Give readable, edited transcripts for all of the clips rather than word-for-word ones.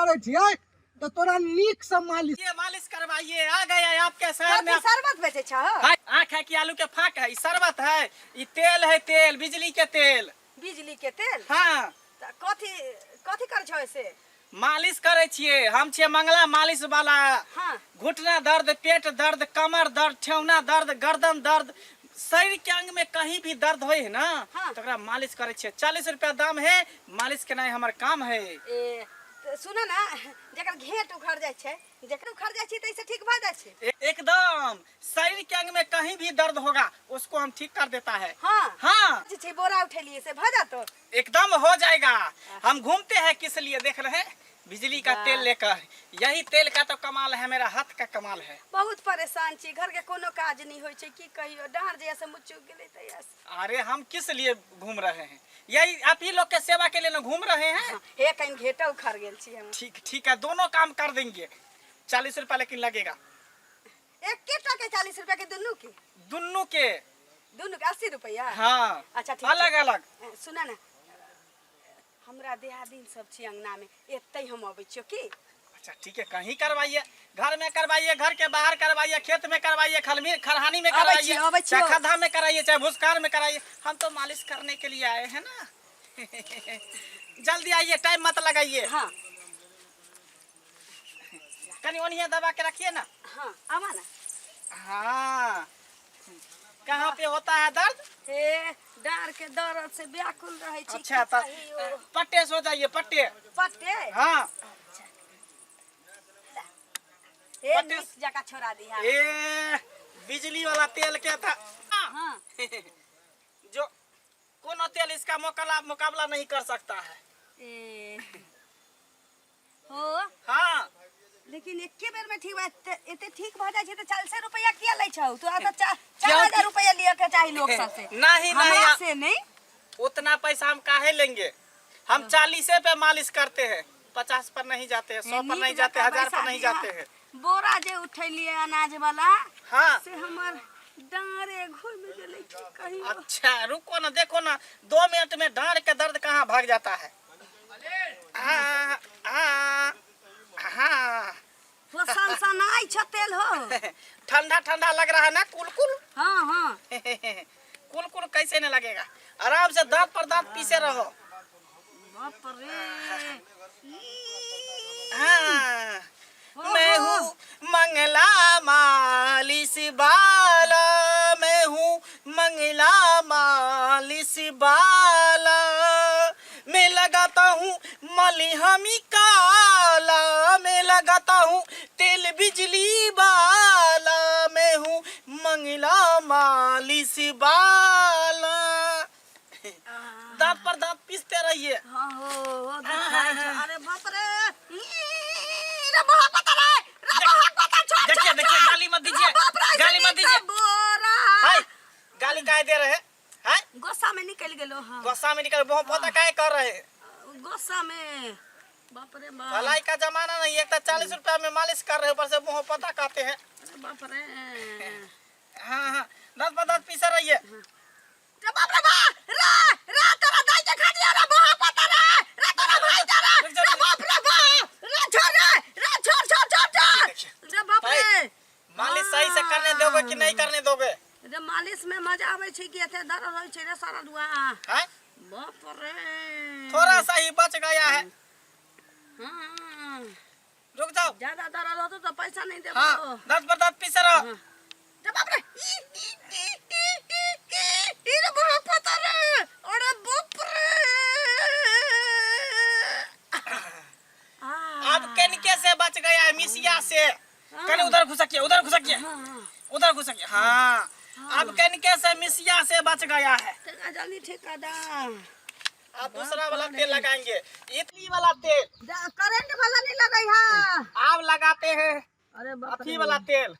करै छियै तऽ तोरा नीक से मालिश। ये मालिश करवाइए, आ गया है आपके शहर में। कथी शरबत बेचै छह? हाय, आँख है कि आलू के फाक है? ई शरबत है, ई तेल है, तेल, बिजली के तेल। बिजली के तेल? हाँ। तऽ कथी कथी करै छह से? मालिश करै छियै, हम छियै मंगला मालिश वाला। घुटना दर्द, पेट दर्द, कमर दर्द, ठेहुना दर्द, गर्दन दर्द, शरीर के अंग में कहीं भी दर्द होय है ना, तो ओकरा मालिश करै छियै। 40 रुपया दाम है, मालिश केनाइ हमर काम है। ए तऽ सुन ना, जकर घेंट उखड़ जाइ छै, जकर उखड़ जाइ छै, तऽ ठीक भऽ जाइ छै? एकदम, शरीर के अंग में कहीं भी दर्द होगा, उसको हम ठीक कर देता है। हाँ। जे छै बोरा उठेलिए से भऽ जातो? एकदम हो जाएगा। हम घूमते हैं किस लिए, देख रहे हैं बिजली का तेल लेकर? यही तेल का तो कमाल है, मेरा हाथ का कमाल है। बहुत परेशान छी, घर के कोनो काज नहीं होइ छै। की कहियो, डाँड़ जहिया से मुचुक गेलै तहिया से। अरे, हम किस लिए घूम रहे हैं? यही आप ही लोग के सेवा के लिए ना घूम रहे हैं। हे, कहीं घेटा उखड़ गेल छी हम। ठीक ठीक है, दोनों काम कर देंगे। 40 रुपया लेकिन लगेगा। एके टा के 40 रुपया के दुनू के? दुनू के। दुनू के 80 रुपया? हाँ। अच्छा, ठीक। अलग अलग। सुना ना, हमरा देहादिन सब छी अंगना में, एतै हम अबै छियो की। अच्छा, ठीक है, कहीं करवाइए, घर में करवाइए, घर के बाहर करवाइए, खेत में करवाइए, खलमी खरहानी में अबै करवाइए, छियो, अबै चाहे छियो। खद्धा में कराइए, चाहे भूसखार में कराइए, हम तो मालिश करने के लिए आए हैं ना। जल्दी आइए, टाइम मत लगाइए। कहीं ओनिया दबा के रखिए ना। हाँ, आवा ना। हाँ, कहाँ पे होता है दर्द? हे, डाँड़ के दर्द से व्याकुल रहै छी। अच्छा, की तो कहियो। पट्टे सो जाइए, पट्टे। पट्टे? हाँ। हे। पट्टे। नीक जकाँ छोड़ा दिहा। ए, बिजली वाला तेल के था जो कोनो तेल इसका मुकाबला मुकाबला नहीं कर सकता है। ए हो। हाँ। लेकिन एके बेर में ठीक बा एते ठीक भऽ जाइ छै तऽ 40 रुपया किया लै छौ तू? आ तऽ चार क्योंकि- हजार रुपया लिअ के चाही लोग सब से। नहीं, हमरा नहीं, से नहीं। उतना पैसा हम काहे लेंगे? हम 40 पे मालिश करते हैं, 50 पर नहीं जाते हैं, 100 पर नीक नहीं जाते, जकाँ 1000 पर बैसा नहीं दिहा। जाते हैं। बोरा जे उठेलिए अनाज वाला, से हमर डाँरे घुमि गेलै, की कहियो। अच्छा, रुको ना, देखो ना, 2 मिनट में डांड के दर्द कहाँ भाग जाता है। हाँ हाँ हाँ। हो, सनसनाइ छ तेल हो। ठंडा ठंडा लग रहा है ना, कुल कुल? हाँ हाँ कुल कुल कैसे नहीं लगेगा? आराम से दांत पर दांत पीसे रहो। बाप रे, ई। हाँ। हो, मैं हो। हूँ मंगला मालिश बाला, मैं हूँ मंगला मालिश बाला, मैं लगाता हूँ मलिहमी काला, मैं लगाता हूँ तेल बिजली वाला, मैं हूँ मंगला मालिश बाला। दांत पर दांत पीसते रहिए। हाँ, हो दुखाइ छ। अरे बाप रे, ई, रे बाप रे, रे बाप रे, छोड़, देखिए, छोड़, देखिए, छोड़। गाली मत दीजिए, रे बाप रे, गाली मत ऐसे दीजिए। बोरा। हाय, गाली काहे दे रहे हैं? हैं? गुस्सा में निकल गेलो। हाँ। गुस्सा में निकल, बहुत बहुत काहे कर रहे हैं? गुस्सा में, बाप रे बाप। भलाई का जमाना नहीं। एक तो 40 रुपया में मालिश कर रहे हैं, ऊपर से मुंह पता कहते हैं। अरे बाप रे। हाँ हाँ दांत पर दांत पीसे रहिए। रे बाप रे बा, रे रे तोरा दाई के खा दिया, रे बाप पता रे, रे तोरा भाई जा रे। रुक जा, रे रुक जा। बाप रे बा, रे छोड़ रे, रे छोड़ छोड़ छोड़ छोड़। देखिए। रे बाप रे। मालिश सही से करने दोगे कि नहीं करने दोगे? रे, मालिश में मजा आबै छै कि एते दर्द होइ छै रे सरदुआ? हैं? बाप रे। थोड़ा सा ही बच गया है। रुक जाओ। ज्यादा दर्द होतो तो पैसा नहीं देबो। हाँ, दांत पर दांत पीसे रहो। रे बाप रे, ई ई ई ई ई ई ई, रे बाप पता रे, अरे बाप रे। अब कनके से बच गया है, मिसिया से। कने उधर घुसकिए, उधर घुसकिए, उधर घुसकिए। हाँ, अब कनके से मिसिया से बच गया है। तनिका जल्दी ठीक कर दा। अब दूसरा वाला तेल लगाएंगे, इतनी वाला तेल। करंट वाला नहीं लगई है। आप लगाते हैं। अरे बाप अथी रे। वाला तेल।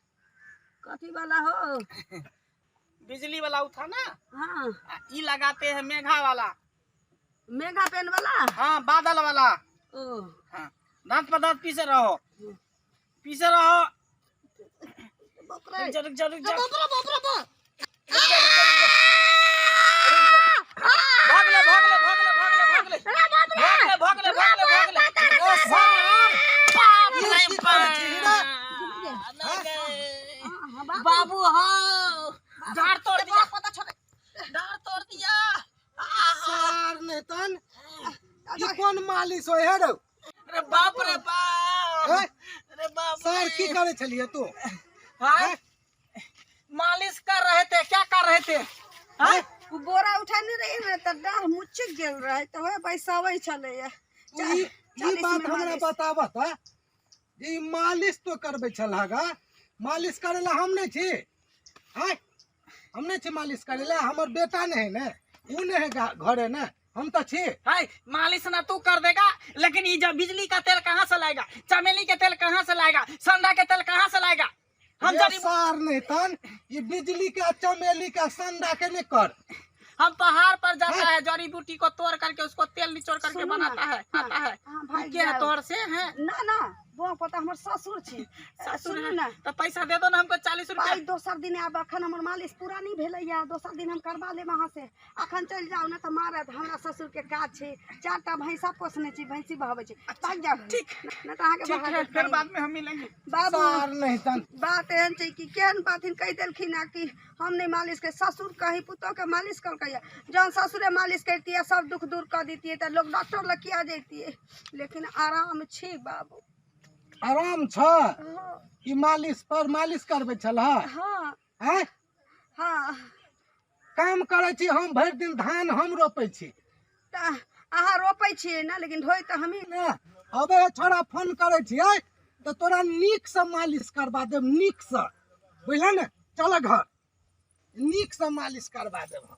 कथी वाला हो? बिजली वाला उठा ना। ई लगाते हैं मेघा वाला। मेघा पेन वाला? हाँ, बादल वाला। ओ। हाँ, दांत पर दांत पीसे रहो, पीसे रहो। बाप रे। रुक जा, रुक जा, रुक जा। बाप रे, बाप रे, बाप। रुक जा, रुक जा, रुक जा, रुक जा। भाग ले, भाग ले, भाग ले, भाग ले, भाग ले, भाग ले, भाग ले, भाग ले, भाग ले। ओ साहब। हो, डार तोड़ दिया। पता छोड़े। डार तोड़ दिया। सार नहीं तन ई कोन मालिश होय है रो? अरे बाप रे बाप। हैं? अरे बाप। सार की करे छलिए तू? हाँ? मालिश कर रहे थे, क्या कर रहे थे? हाँ? ओ बोरा उठेने रहियै ने तऽ डाँढ़ मुचकि गेल रहै, तऽ वएह बैसाबै छलैया। ई ई बात हमरा बताबत है जे ई मालिश तो करबै छलह गा? मालिश करे ला हम नहीं छी? हैं, हम नहीं छी मालिश करे ला? हमर बेटा नहीं है ने, ऊ नहीं है घरे ने, हम तो छी। हाय, मालिश ना तू कर देगा, लेकिन ये जब बिजली का तेल कहाँ से लाएगा, चमेली के तेल कहाँ से लाएगा, संडा के तेल कहाँ से लाएगा? हम ये जड़ी सार नहीं तन ये बिजली के चमेली के संडा के नहीं कर। हम पहाड़ पर जाता है, जड़ी बूटी को तोड़ करके उसको तेल निचोड़ करके सुनो ना, बनाता है, हाँ, आता है। हाँ, भाग के है जाओ। तोड़ से है। ना ना, बौआ पता हमर ससुर छी। ससुर सुनू है ने। तो पैसा दे दो ना हमको 40 रुपया। पाइ दोसर दिन आब, अखन हमर मालिश पूरा नहि भेलैया, दोसर दिन हम करबा लेब अहाँ से। अखन चलि जाउ ने तऽ मारत। हमरा ससुर के काज छै, 4टा भैंसा पोसने छी, भैंसी बहबै छै। भागि जाउ। ठीक। नहि तऽ अहाँके ठीक बहा है, देत। फिर बाद में हम मिलेंगे। बाबू। सार नहीं तन बात एहन छै कि केहन बाथिन कहि देलखिन आ कि हम नहि मालिश के, ससुर कही पुतोह के मालिश कलकैया। जहन ससुरे मालिश करितियै, सब दुख दूर कऽ दितियै, तऽ लोग डॉक्टर लग किया जैतियै? लेकिन आराम छै बाबू। आराम छ? हँ। ई मालिश पर मालिश करबै छलह? हँ। हैं? हँ। काम करै छी हम भरि दिन, धान हम रोपै छी। तऽ अहाँ रोपै छियै ने, लेकिन ढोइ तऽ हमही। ने अबे छोड़ा, फोन करै छियै तऽ तोरा नीकसँ मालिश करबा देब, नीकसँ, बुझल ने? चल घर, नीकसँ मालिश करबा देब हम।